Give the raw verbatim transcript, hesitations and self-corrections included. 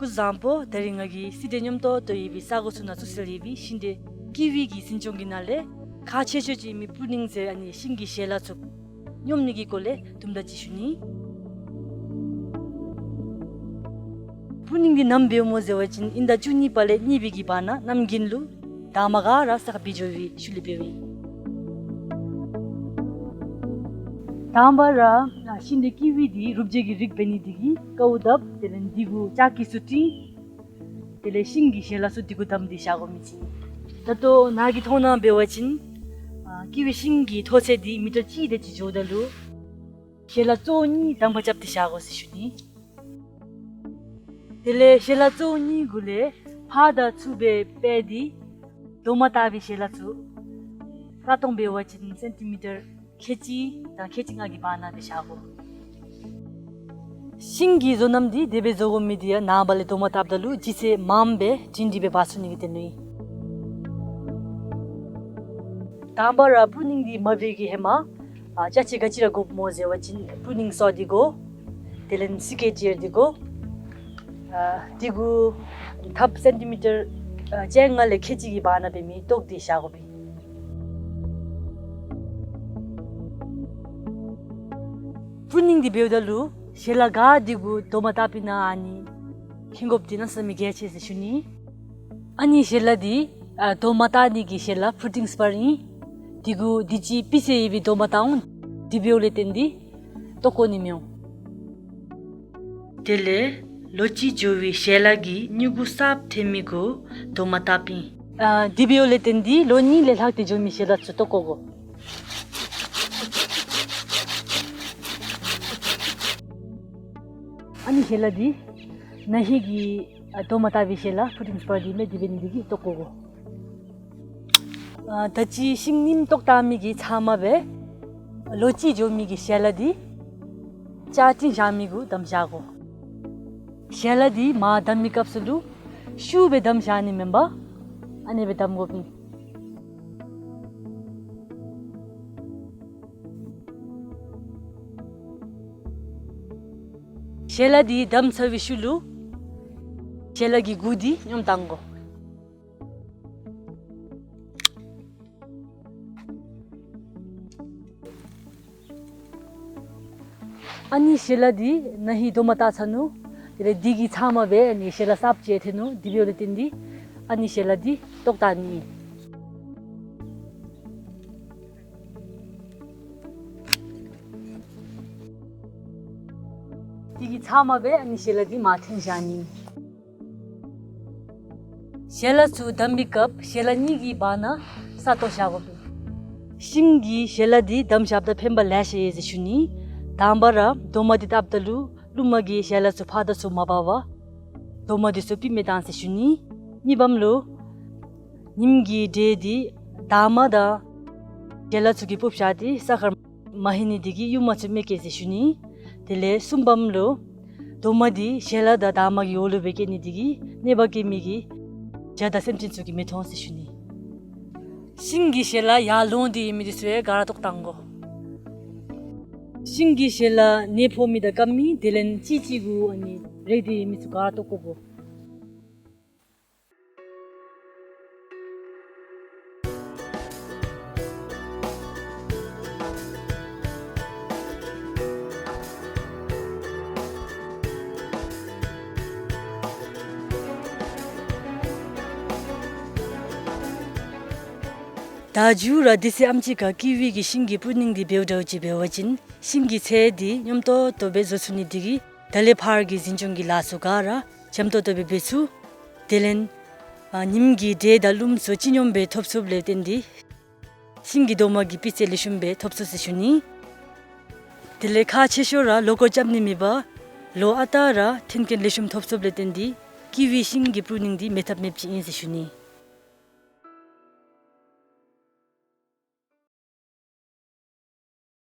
བཟང་པོ། ད་རིས་ང་གིས་སི་ཏེ་སྙོམས་ཏོག་ཏོ་ཡོད་པའི་ས་གོ་ཚུ་ནང་བཙུགས་སྲོལ་ཡོད་པའི་ཤིང་འབྲས་ཀི་ཝི་གི་འཛིན་སྐྱོང་གི་ནང་ལས་ཁག་ཆེ་ཤོས་ཅིག་ཨིན་མི་པུ་ནིང་ཟེར་ཨ་ནི་ཤིང་གི་ཞལ་ལག་ཚུ་སྙོམས་ནི་གི་སྐོར་ལས་དུམ་གྲ་ཅིག་ཞུ་ནི། པུ་ནིང་འདི་ནམ་འབདཝ་སྨོ་ཟེར་བ་ཅིན་དབྱིན་ཟླ་བཅུ་གཉིས་པ་ལས་གཉིས་པའི་གི་བར་ན་གནམ་དགུན་ལུ་དང་པ་ག་ར་ས་ཁར་འབུད་འགྱོ་བའི་ཤུལ་ལས་འབདཝ་ཨིན། དང་པ་ར་ཤིང་འབྲས་ཀི་ཝི་འདི་རུབ་བྱེད་ཀྱི་རིགས་འབད་ནི་དེ་གིས་དཀའཝ་སྟབས། དེ་ལས་འདི་གུ་ལྕགས་ཀྱི་ཚུ་བཏིང་། དེ་ལས་ཤིང་གི་ཞལ་ལག་ཚུ་འདི་གུ་བསྡམས་ཏེ་བཞག་དགོ་མི་ཅིག་ཨིན། ད་ལྟོ་ནཱ་གི་མཐོང་སྣང་འབད་བ་ཅིན་ཨ་ཀི་ཝི་ཤིང་གི་མཐོ་ཚད་འདི་མི་ཊར་གཅིག་དེ་ཅིག་འགྱོཝ་ད་ལུ་ཞལ་ལག་གཙོ་བོ་གཉིས་གདམ་ཁ་རྐྱབ་སྟེ་བཞག་དགོ་ཟེར་ཞུ་ནི། དེ་ལས་ཞལ་ལག་གཙོ་བོ་གཉིས་གུ་ལས་ཕར་དང་ཚུར་སྦེ་སྤེལ་ཏེ་རྡོག་མ་བཏགས་པའི་ཞལ་ལག་ཚུ་ས་སྟོང་འབད་བ་ཅིན་སེན་ཊི་མི་ཊར་ཁལ་གཅིག་དང་ཁལ་གཅིག་ལྔ་གི་བར་ན་སྦེ་བཞག་དགོ། ཤིང་གི་བཟོ་རྣམ་འདི་དེ་སྦེ་བཟོ་དགོ་མི་འདི་ཡང་ནངས་པ་ལས་རྡོག་མ་བཏགསཔ་ད་ལུ་ལྗིད་ཚད་མངམ་སྦེ་སྒྲིང་སྒྲི་སྦེ་འབག་ཚུགས་ནི་གི་དོན་ལུ་ཨིན། དང་པ་ར་པུ་ནིང་འདི་མ་འབད་བའི་གི་ཧེ་མ་ཨ་ཅ་ཆས་ག་ཅི་ར་དགོཔ་སྨོ་ཟེར་བ་ཅིན་པུ་ནིང་སོ་འདི་དགོ། དེ་ལས་སི་ཀེ་ཊི་འདི་དགོ། ཨ་འདི་གུ་ཐབ་སེན་ཊི་མི་ཊར་ཨ་བཅོ་ལྔ་ལས་ཁལ་གཅིག་གི་བར་ན་འབད་མི་བཏོག་སྟེ་བཞག་དགོ་པས། པུ་ནིང་འདི་འབདཝ་ད་ལུ་ཞལ་ལག་ག་འདི་གུ་རྡོག་མ་བཏགས་པའི་ནང་ཨ་ནི་ཁེན་དགོཔ་འདི་གནམ་མེད་ས་མེད་གལ་ཆེ་ཟེར་ཞུ་ནི། ཨ་ནི་ཞལ་ལག་འདི་ཨ་རྡོག་མ་བཏགས་ནི་གི་ཞལ་ལག་པུ་ཊིང་སི་པར་ཨིན། འདི་གུ་དུས་ཅི་སྤུས་ཚད་ཡོད་པའི་རྡོག་མ་བཏགས་འོང་། དེ་འབདཝ་ལས་བརྟེན་ཏེ་བཏོག་དགོ་ནི་མི་འོང་། དེ་ལས་ལོ་གཅིག་འགྱོ་བའི་ཞལ་ལག་གི་མྱུ་གུ་གསརཔ་ཐོན་མི་གུ་རྡོག་མ་བཏགས་པའི། ཨ་དེ་འབདཝ་ལས་བརྟེན་ཏེ་ལོ་གཉིས་ལས་ལྷག་སྟེ་འགྱོ་མི་ཞལ་ལག་ཚུ་བཏོག་དགོ་གོ། ཨ་ནི་ཞལ་ལག་འདི་ན་ཧིང་གི་ཨ་རྡོག་མ་བཏགས་པའི་ཞལ་ལག་པུ་ཊིང་སི་པར་འདི་མེན། དེ་འབད་ནི་དེ་གིས་བཏོག་དགོ་གོ། ཨ་ད་ཅི་ཤིང་རྙིངམ་བཏོག་བཏང་མི་གི་ཚབ་མ་སྦེ་ལོ་གཅིག་འགྱོ་མི་གི་ཞལ་ལག་འདི་ལྕགས་ཀྲིན་བཞག་མི་གུ་བསྡམས་བཞག་དགོ། ཞལ་ལག་འདི་མར་བསྡམ་མི་སྐབས་སུ་ལུ་ཤུགས་སྦེ་བསྡམས་བཞག་ནི་མེན་པར་ཨ་ནི་སྦེ་བསྡམ་དགོ་པས། ཞལ་ལག་འདི་བསྡམས་ཚར་བའི་ཤུལ་ལུ་ཞལ་ལག་གི་མགུ་འདི་སྙོམས་བཏང་དགོ། ཨ་ནི་ཞལ་ལག་འདི་ན་ཧིང་རྡོག་མ་བཏགས་ཚར་ནུག། དེ་ལས་འདི་གི་ཚབ་མ་སྦེ་ཨ་ནི་ཞལ་ལག་གསརཔ་ཅིག་ཐོན་ནུག། དེ་འབདཝ་ལས་བརྟེན་ཏེ་ཨ་ནི་ཞལ་ལག་འདི་བཏོག་བཏང་ནི་ཨིན། འདི་གི་ཚབ་མ་སྦེ་ཨ་ནི་ཞལ་ལག་འདི་མར་འཐེན་བཞག་ནི་ཨིན། ཞལ་ལག་ཚུ་བསྡམ་པའི་སྐབས་ཞལ་ལག་གཉིས་ཀྱི་བར་ན་ས་བཏོག་བཞག་དགོ་པས། ཤིང་གི་ཞལ་ལག་འདི་བསྡམས་བཞགཔ་ད་ཕན་པ་ལེ་ཤ་ཡོད་ཟེར་ཞུ་ནི། དང་པ་ར་རྡོག་མ་འདི་བཏགསཔ་ད་ལུ་རླུངམ་གིས་ཞལ་ལག་ཚུ་ཕར་དང་ཚུར་མ་འབག་པར་རྡོག་མ་འདི་ཚུ་སྤུས་མེད་བཏང་ཟེར་ཞུ་ནི། གཉིས་པམ་ལུ་ཉིམ་གི་འབྲས་འདི་དང་པ་དང་ཞལ་ལག་ཚུ་གིས་སྤུབས་བཞག་སྟེ་ས་ཁར་མ་ལྷོད་ནི་དེ་གིས་ཡུརམ་ཚུ་མི་སྐྱེ་ཟེར་ཞུ་ནི། དེ་ལས་གསུམ་པམ་ལུ་རྡོག་མ་འདི་ཞལ་ལག་དང་དང་པ་གི་འོག་ལུ་སྦེ་སྐྱེ་ནི་དེ་གིས་གནོད་པ་བཀལ་མི་གི་བྱ་དང་སེམས་ཅན་ཚུ་གིས་མི་མཐོང་ཟེར་ཞུ་ནི། ཤིང་གི་ཞལ་ལག་ཡར་ལོང་སྟེ་ཡོད་མི་འདི་ཚུ་ཡང་ག་ར་བཏོག་བཏང་དགོ། ཤིང་གི་ཞལ་ལག་ནད་ཕོག་མི་དང་སྐམ་མི་དེ་ལས་གཅིག་གཅིག་གུ་ཨ་ནི་རེག་སྟེ་ཡོད་མི་ཚུ་ག་ར་བཏོག་དགོ་གོ། ད་མཇུག་ར་དུས་ཚོད་ཨམ་ཅིག་ཁར་ཀི་ཝི་གི་ཤིང་གི་པུ་ནིང་འདི་འབདཝ་འདྲཝ་ཅིག་འབད་བ་ཅིན་ཤིང་གི་ཚད་འདི་སྙོམས་ཏོག་ཏོ་སྦེ་བཟོ་ཚུགས་ནི་དེ་གིས་ད་ལས་ཕར་གྱི་འཛིན་སྐྱོང་གི་ལཱ་ཚུ་ག་ར་འཇམ་ཏོག་ཏོ་སྦེ་འབད་ཚུགས། དེ་ལས་ཨ་ཉིམ་གི་འབྲས་དང་རླུངམ་ཚུ་སྤྱི་སྙོམས་སྦེ་ཐོབ་ཚུགསཔ་ལས་བརྟེན་ཏེ་ཤིང་གི་རྡོག་མ་གི་སྤུས་ཚད་ལེགས་ཤོམ་སྦེ་ཐོབ་ཚུགས་ཟེར་ཞུ་ནི། དེ་ལས་ཁག་ཆེ་ཤོས་ར་ལོ་འཁོར་རྐྱབ་ནི་མེད་པར་ལོ་ཨ་རྟག་ར་ཐོན་སྐྱེད་ལེགས་ཤོམ་ཐོབ་ཚུགསཔ་ལས་བརྟེན་ཏེ་ཀི་ཝི་ཤིང་གི་པུ་ནིང་འདི་མེད་ཐབས་མེདཔ་ཅིག་ཨིན་ཟེར་ཞུ་ནི།